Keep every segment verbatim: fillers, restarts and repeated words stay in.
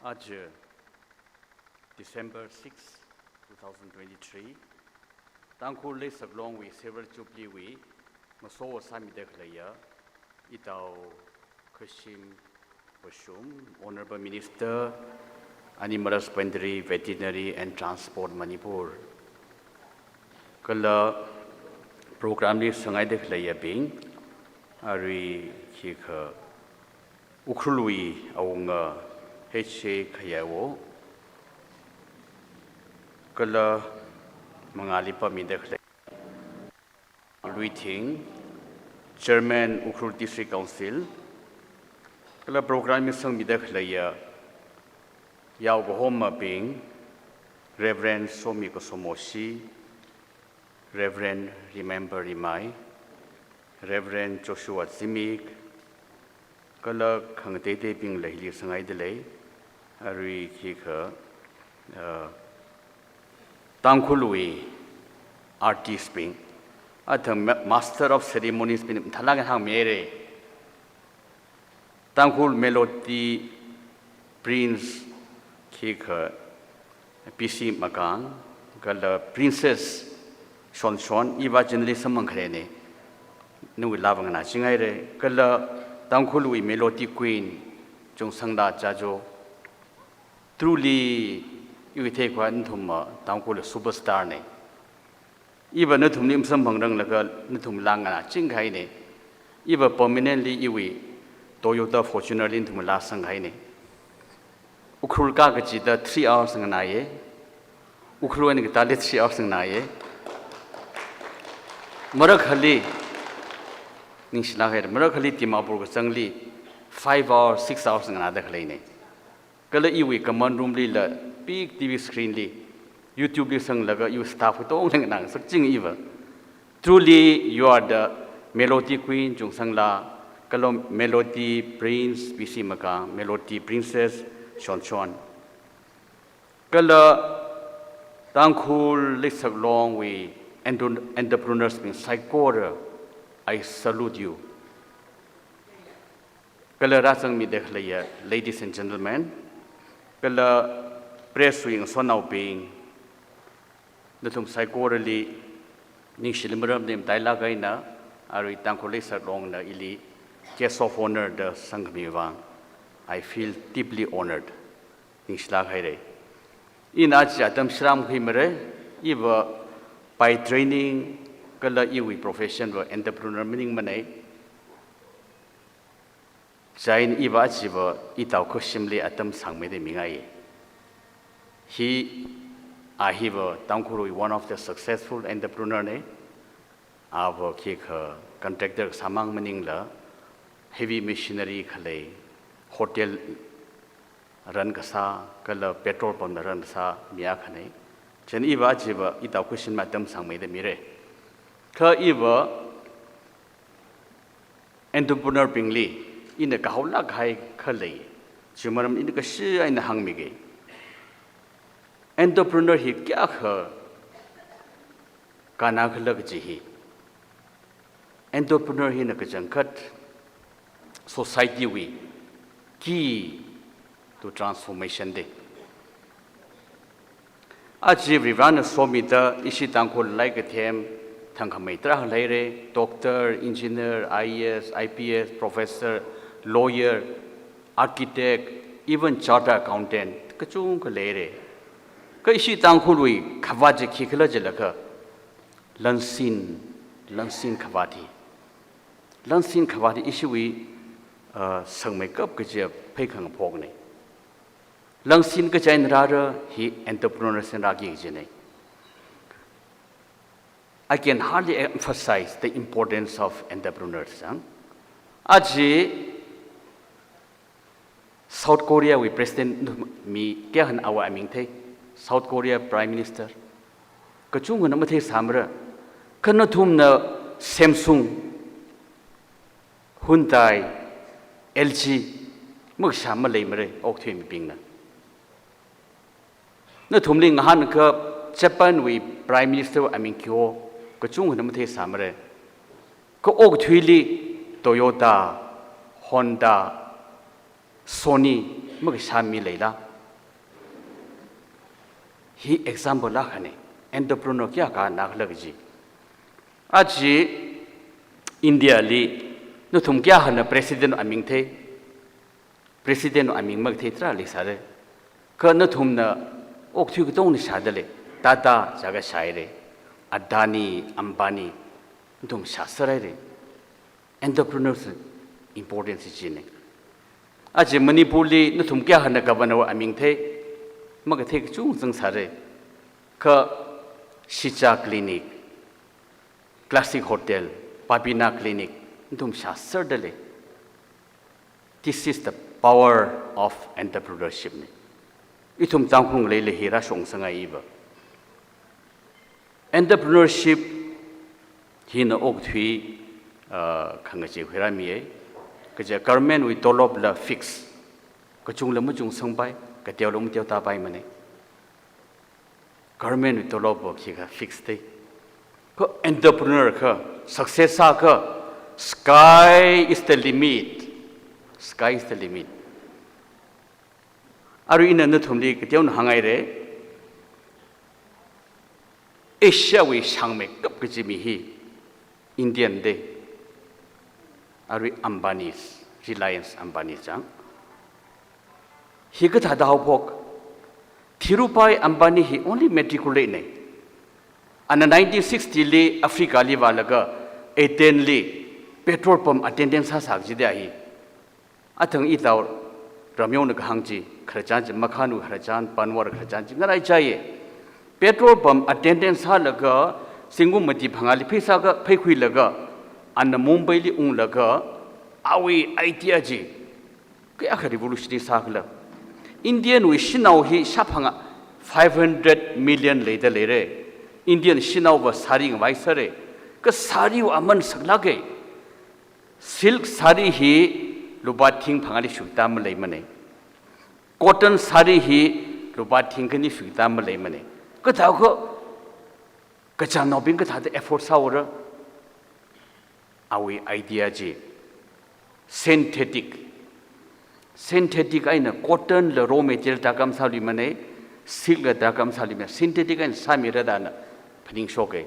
Aja December six, two thousand twenty-three, Tangkhul Leisaklongwui Silver Jubilee wui masot sāmida khaleiya itao Khashim Vashum, Honorable Minister, Animal Husbandry, Veterinary and Transport, Manipur. Kala program li sāngaida khaleiyabing, arui khikha Ukhrulwui awunga H A Khayaiwo, kala mangāli pāmida khalei Luithing, Chairman Ukhrul District Council, kala program li sangmida khaleiya yaokahomabing, Reverend Somi Kasomoshi, Reverend Remember Rimai, Reverend Joshua Zimik, kala khangateiteibingla hili sāngaida lei, arui khikha, uh, Tangkhulwui artist bing, athang ma-, Master of Ceremonies bing, mathālāk eina hāngmira. Tangkhul Melody Prince khikha P C Makang, kala Princess Shonshon, iva generally samphang kharena, nawui laa va nganāchinghaira, kala Tangkhulwui Melody Queen Chungsanglaa Chajo. Truly, iwui theikha nathum, uh, Tangkhul superstar na. Iva nathumli masamphangranglakha nathum laa nganāchingkahaina. Iva permanently iwui Toyota Fortuner li nathum laa sangkahaina. Ukhrul kā kachida three hours nganāya. Ukhrul eina katāli three hours nganāya. Marakhali, ningshilāk haira, marakhali Dimapur kazangli five hours, six hours nganāda khaleina. Kala iwui common room lila big T V screen li, YouTube li sanglaga iwui staff katongna nganāngasakching iva. Truly, you are the Melody Queen Chungsanglaa, kala Melody Prince P C Makang, Melody Princess Shonshon. Kala Tangkhul Leisaklongwui entre-, entrepreneurs bing saikora, I salute you. Kala rāzangmida khaleiya ladies and gentlemen, kala press wui ngasotnaobing, nathum saikorali ningshili maramli matailāk eina, arui Tangkhul Leisaklongna ili Guest of Honour da sangkhami vang, I feel deeply honoured. Ningshilāk haira. Ina aja atam shāram khuimara, iva by training kala iwui profession va entrepreneur maningmana. Chieina iva aja va itao Khashimli atam sangmeida mingai. Hi, a hiva Tangkhulwui one of the successful entrepreneur na. Ava khikha contractor sāmang maningla, heavy machinery khalei, hotel run kasā, kala petrol pump run kasā mi akhana. Chieina iva aja va itao Khashimli atam sangmeida mira. Kha iva entrepreneur bingli ina kahaolāk kahai khalei, chi maram ina kashi eina hāngmiga. Entrepreneur hi kayākha kannakhala kaji hi. Entrepreneur hina kachangkhat society wui key to transformation da. Aja Varivarana somida ishi Tangkhul lai kathem thangkhamei tarākha leira, doctor, engineer, I A S, I P S, professor, lawyer, architect, even chartered accountant, kachungkha leira. Kha ishi Tangkhulwui khavāt chi khikhala jilakha, lansin, lansin khavāt hi. Lansin khavāt hi ishiwui, uh, sangmeikap kaji pheikhang phokna. Lansin kachi eina rāra hi entrepreneurs eina rāki kajina. I can hardly emphasize the importance of entrepreneurs, ang. Aja South Korea wui president mi kayākhana awui aming thei, South Korea Prime Minister. Kachungkhana matheisāmara. Kha nathumna Samsung, Hyundai, L G, makashā maleimara, okathui mibingna. Nathumli ngahānkha Japan wui Prime Minister aming khi ho, kachungkhana matheisāmara. Kha okathuili Toyota, Honda, Sony makashā mi leila? Hi example akhane, entrepreneur kayākha na khala kaji. Aja India li nathum kayākhana president aming thei, president aming makathei tarākha leisāra. Kha nathumna okathui katongna shādalei, Tata jiakha shāhaira, Adani, Ambani, nathum shāserhaira. Entrepreneurs importance china. Aja Manipur li nathum kayākhana governor aming thei, makathei kachungkha zangsāra. Kha Shija Clinic, Classic Hotel, Pabina Clinic, nathum shāserdalei. This is the power of entrepreneurship na. Ithum Tangkhul ngaleili hi rāshokngasakngai iva. Entrepreneurship hina okathui, uh, khangachei khuirāmiya. Kaja government wui tolopla fix. Kachungla machungsangpai, kateola mateotāpaimana. Government wui tolop va khikha fix thei. Kha entrepreneur kha, success sākha, sky is the limit. Sky is the limit. Arui ina nathumli kateona hānghaira, Asia wui shāngmeikap kaji mi hi Indian da. Arui Ambani, Reliance Ambani chang. Hi kathāda haophok? Dhirubhai Ambani hi only matriculate na. Ana nineteen sixty li Africa li vālaga Athens li petrol pump attendant sāsā kajida hi. Athang ithum ramyongna kahāng chi, khararchan chi, Makhan wui khararchan, Panwar khararchan chi ngaraichāya. Petrol pump attendant sālaga, zingkum mati phangāli pheisākha, pheikhuilaga, ana Mumbai li unglaga, awui idea chi, kayākha revolutionary sākhala. Indian wui shanao hi shāphangā five hundred million leida leira. Indian shanaova sari ngavai sāra. Kha sariwui aman saklāka. Silk sari hi lupā thingphangāli shukta maleimana. Cotton sari hi lupā thingkhani shukta maleimana. Kathākha, kachānaobing kathāda afford sāura? Awui idea chi synthetic. Synthetic eina cotton la raw material darkar masāluimana, silk la darkar masāluimana, synthetic eina sāmira da ana phaningshoka.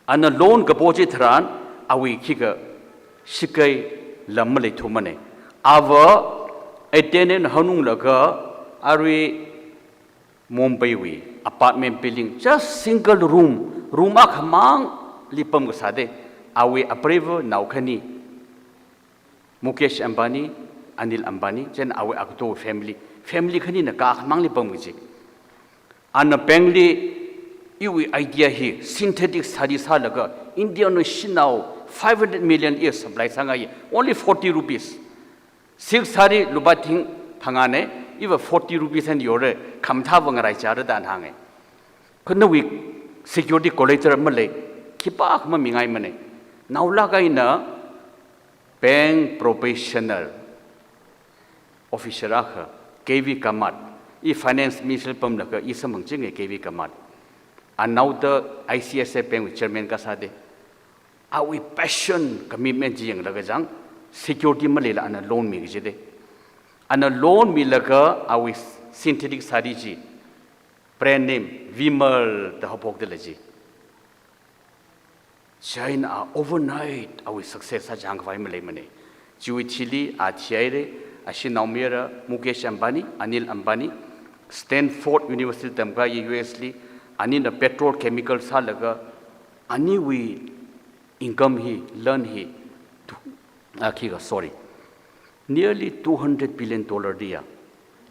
Ana loan kapo chi tharan, awui khikha shakai lam maleithumana. Ava Athens eina hanunglaga, arui Mumbai wui apartment building, just single room, room akhamangli pam kasā da, awui apreiva nao khani, Mukesh Ambani, Anil Ambani, chieina awui agato family, family khanina ka akhamangli pam kaji. Ana bank li iwui idea hi synthetic sari sālaga Indian wui shanao five hundred million i supply sāngai, only forty rupees. Silk sari lupā thingphangāna, iva forty rupees eina yora, khamathāva ngaraichāra da ana hānga. Kha nawui security collateral malei, khipākha mamingaimana. Naolāk eina bank professional officer akha, K V Kamat, i finance minister pamlaga i samphangchinga K V Kamat. Anaoda I C I C I Bank wui chairman kasā da. Awui passion, commitment chi yanglaga chang, security maleila ana loan mi kaji da. Ana loan milaga awui synthetic sari chi, brand name Vimal da haophokdalei chi. Chieina a overnight awui success sāchang khavai maleimana. Chiwui thili a thihaira, ashanaomayara Mukesh Ambani, Anil Ambani, Stanford University tamkahai U S li, anina petrochemical sālaga, aniwui income hi, learn hi, tu-, ah, khikha, sorry. Nearly two hundred billion dollar diya,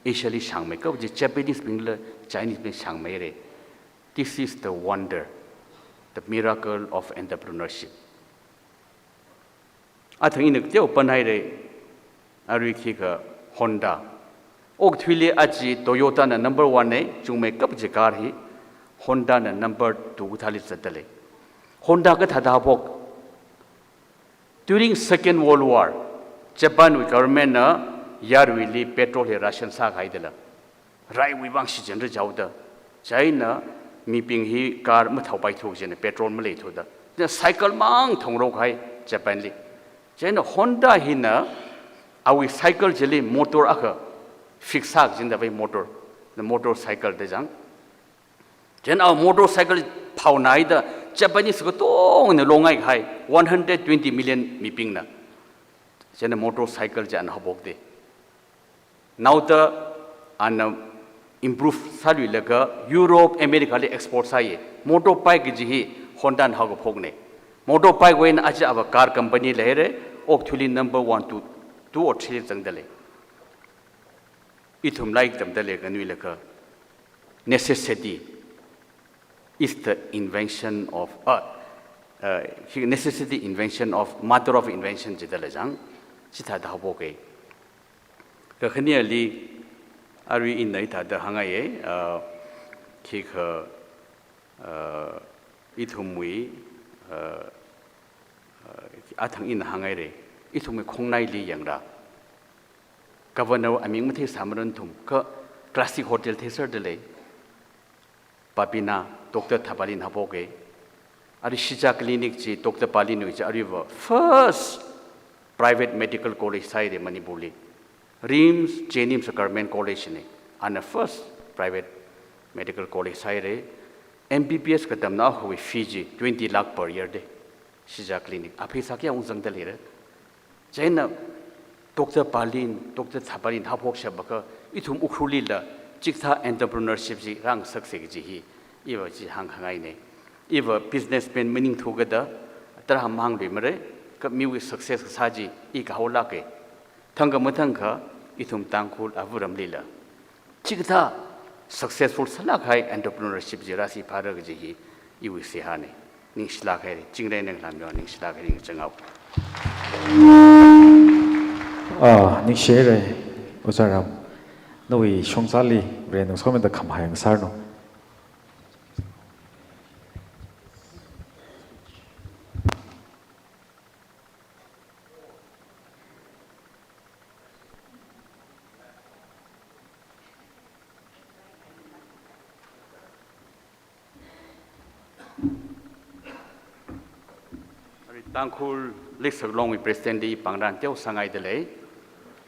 Asia li shāngmeikap chi, Japanese bingla, Chinese bing shāngmeira. This is the wonder, the miracle of entrepreneurship. Athang ina kateo panhaira, arui khikha Honda. Okathuili aja Toyota na number one na, chungmeikap kaji car hi, Honda na number two kathāli zatdalei. Honda kathāda haophok? During Second World War, Japan wui government na yaruili petrol hi ration sākahaidala, raiwui vang shichinra jihaoda, chieina mibing hi car mathaopaithu jina, petrol maleithuda, chieina cycle mang thongrokahai Japan li. Chieina Honda hina awui cycle chili motor akha fix sākajinda, vai motor, na motorcycle da chang, Chieina motorcycle phaonaida Japanese katongna longngaihai one hundred twenty million mibingna. Chieina motorcycle chi ana haophokda. Naoda ana improve sāluilaga Europe, America li export sāya. Motorbike kaji hi Honda na haokaphokna. Motorbike wui eina aja ava car company leira, okathuili number one, two, two or three li zangda lei. Ithum lairik tamda lei khanuilakha necessity is the invention of, uh, uh, necessity invention of mother of invention jidalei jang, chithāda haophoka. Kakhaneli, arui ina hithāda hāngngaiya, uh, khikha, uh, ithumwui, uh, uh, athang ina hānghaira, ithumwui khongnaili yangra. Governor aming matheisāmara nathum, kha Classic Hotel theiserda lei. Pabina, Doctor Thapalin haophoka. Arui Shija Clinic chi Doctor Palinwui chi aruiva first private medical college sāhaira Manipur li. RIMS, JNIMS government college na. Ana first private medical college sāhaira. M B B S katamnaowui fee chi twenty lakh per year da. Shija Clinic. A pheisā kayākha ungzangda leira. Chieina Doctor Palin, Doctor Thapalin haophokshapakha, ithum Ukhrulila chikathā entrepreneurship chi rāngasaksa kaji hi, iva chi hāngkhangaina. Iva businessman maningthu kada, tarākha mahāngluimara, kha miwui success kasā chi i kahaolāka. Thangkha mathangkha, ithum Tangkhul ava ramlila chikathā successful sālākhai entrepreneurship chi rāsi phāra kaji hi iwui seihāna. Ningshilāk haira, chingri ninglam yo, ningshilāk haira, ningshingao. Ah, ningshihaira, Ojā Ram. Nawui shongzāli, Varena somi da khamhai ngasāranu. Tangkhul Leisaklongwui President li pāngran teosāngaida lei.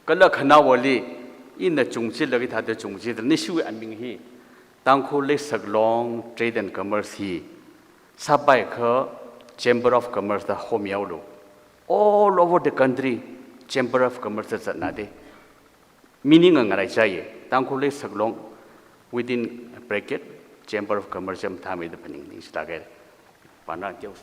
Kala khanaowali ina chungchila hithāda chungchida, nishiwui aming hi Tangkhul Leisaklong Trade and Commerce hi sāpaikha Chamber of Commerce da homihaolu. All over the country, Chamber of Commerce da zatna da. Meaning a ngaraichāya. Tangkhul Leisaklong, within bracket, Chamber of Commerce mathāmeida phaning, ningshilāk haira. Pāngran teosa.